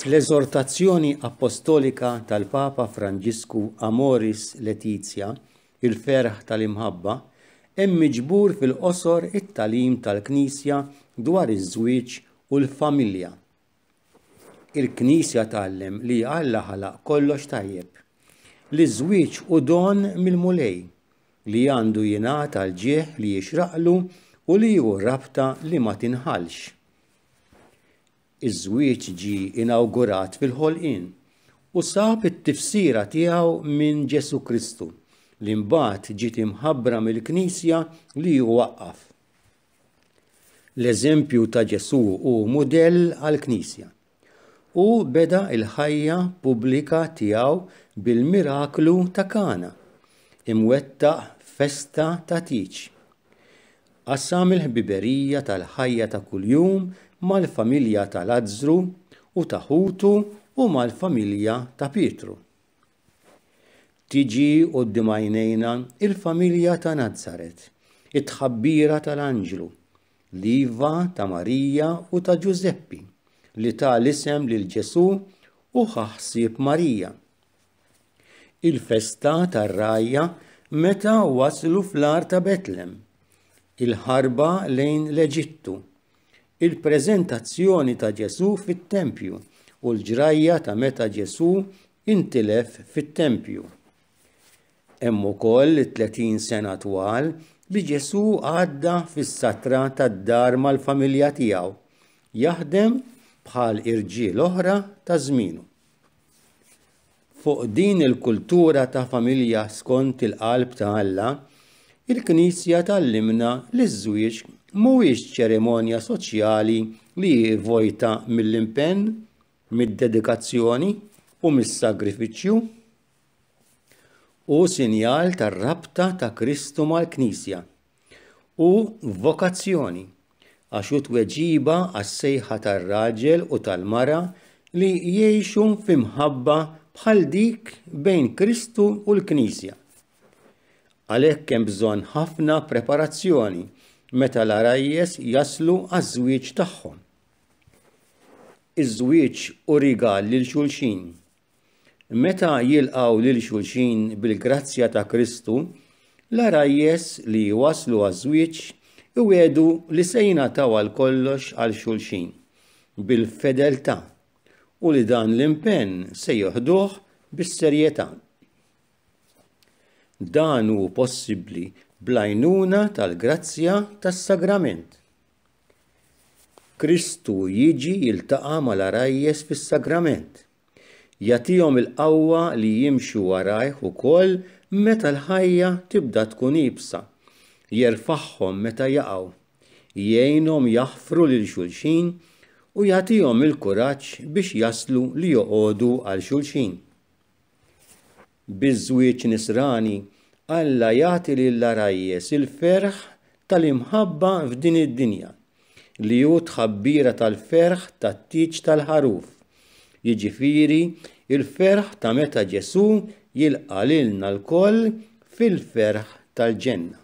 Fl-eżortazzjoni appostolika tal-Papa Franġisku Amoris Laetitia, Il-Ferħ tal-Imħabba, hemm miġbur fil-qosor it-tagħlim tal-Knisja dwar iż-żwieġ u l-familja. Il-Knisja tgħallem li Alla ħalaq kollox tajjeb, li ż-żwieġ hu don mill-Mulej, li għandu jingħata l-ġieħ li jixraqlu u li hu rabta li ma tinħallx. Iż-żwieġ ġie inawgurat fil-ħolqien u sab it-tifsira tiegħu minn Ġesù Kristu, li mbagħad ġiet imħabbra mill-Knisja li hu waqqaf. L-eżempju ta' Ġesù hu mudell għall-Knisja. Hu beda l-ħajja pubblika tiegħu bil-miraklu ta' Kana, imwettaq f'festa ta' tieġ. Qasam il-ħbiberija tal-ħajja ta' kuljum mal-familja ta' Lazzru u ta' ħutu u mal-familja ta' Pietru. Tiġi quddiem għajnejna l-familja ta' Nazaret, it-tħabbira tal-anġlu, l-iva ta' Marija u ta' Ġużeppi li ta l-isem lil Ġesù u ħa ħsieb Marija. Il-festa tar-rgħajja meta waslu fl-għar ta' Betlem, il-ħarba lejn l-Eġittu, il-preżentazzjoni ta' Ġesù fit-tempju u l-ġrajja ta' meta Ġesù intilef fit-tempju. Hemm ukoll it-30 sena twal li Ġesù għadda fis-satra tad-dar mal-familja tiegħu, jaħdem bħal irġiel oħra ta' żmienu. Fuq din il-kultura ta' familja skont il-qalb ta' Alla, il-Knisja tgħallimna li ż-żwieġ mhuwiex ċerimonja soċjali li hi vojta mill-impenn, mid-dedikazzjoni u mis-sagrifiċċju. Hu sinjal tar-rabta ta' Kristu mal-Knisja. Hu vokazzjoni, għax hu tweġiba għas-sejħa tar-raġel u tal-mara li jgħixu fi mħabba bħal dik bejn Kristu u l-Knisja. Għalhekk hemm bżonn ħafna preparazzjoni meta l-għarajjes jaslu għaż-żwieġ tagħhom. Iż-żwieġ hu rigal lil xulxin. Meta jilqgħu lil xulxin bil-grazzja ta' Kristu, l-għarajjes li waslu għaż-żwieġ iwiegħdu li se jingħataw għal kollox għal xulxin, bil-fedeltà, u li dan l-impenn se jiħduh bis-serjetà. Dan hu possibbli bl-għajnuna tal-grazzja tas-sagrament. Kristu jiġi jiltaqa' mal-għarajjes fis-sagrament. Jagħtihom il-qawwa li jimxu warajh ukoll meta l-ħajja tibda tkun iebsa, jerfagħhom meta jaqgħu, jgħinhom jaħfru lil xulxin u jagħtihom il-kuraġġ biex jaslu li joqogħdu għal xulxin. Biż-żwieġ Nisrani, Alla jagħti lill-għarajjes il-ferħ tal-imħabba f'din id-dinja, li hu tħabbira tal-ferħ tat-tieġ tal-Ħaruf, jiġifieri l-ferħ ta' meta Ġesù jilqa' lilna lkoll fil-ferħ tal-ġenna.